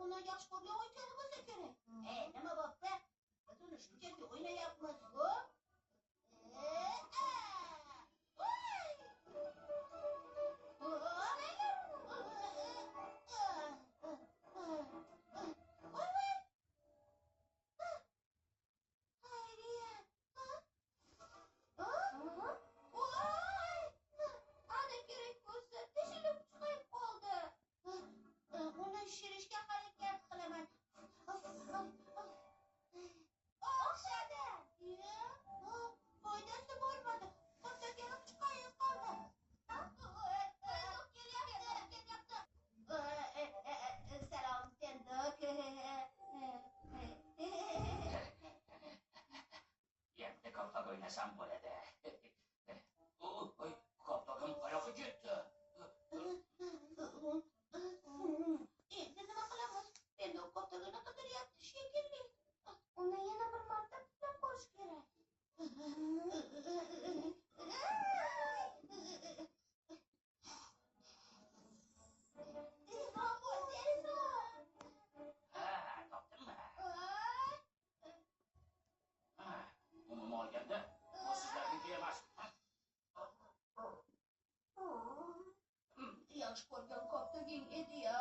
Uni yaxshi ko'rgan o'yinchog'i bo'lsa kerak. Nima bo'pti? Biz uni shunchaki o'ynayapmiz-ku. Ana kerak bo'lsa, teshilib chiqib qoldi. Uni shishirishga harakat qilaman. O'xshadi. Foydasi bo'lmadi. Koptogim chiqib qoldi. Tendok kelyapti, kelyapti. Salom, Tendok. Endi koptok o'ynasam bo'ladi. Oy, koptogim qayoqqa ketdi? Endi nima qilamiz? Tendok koptogini qidiryapti shekilli. Uni yana bir marta puflab ko'rish kerak. Tezroq bo'l, tezroq. Ha, topdimmi? Ha, umuman olganda, bu sizlarniki emas. Yaxshi ko'rgan koptoging edi-ya.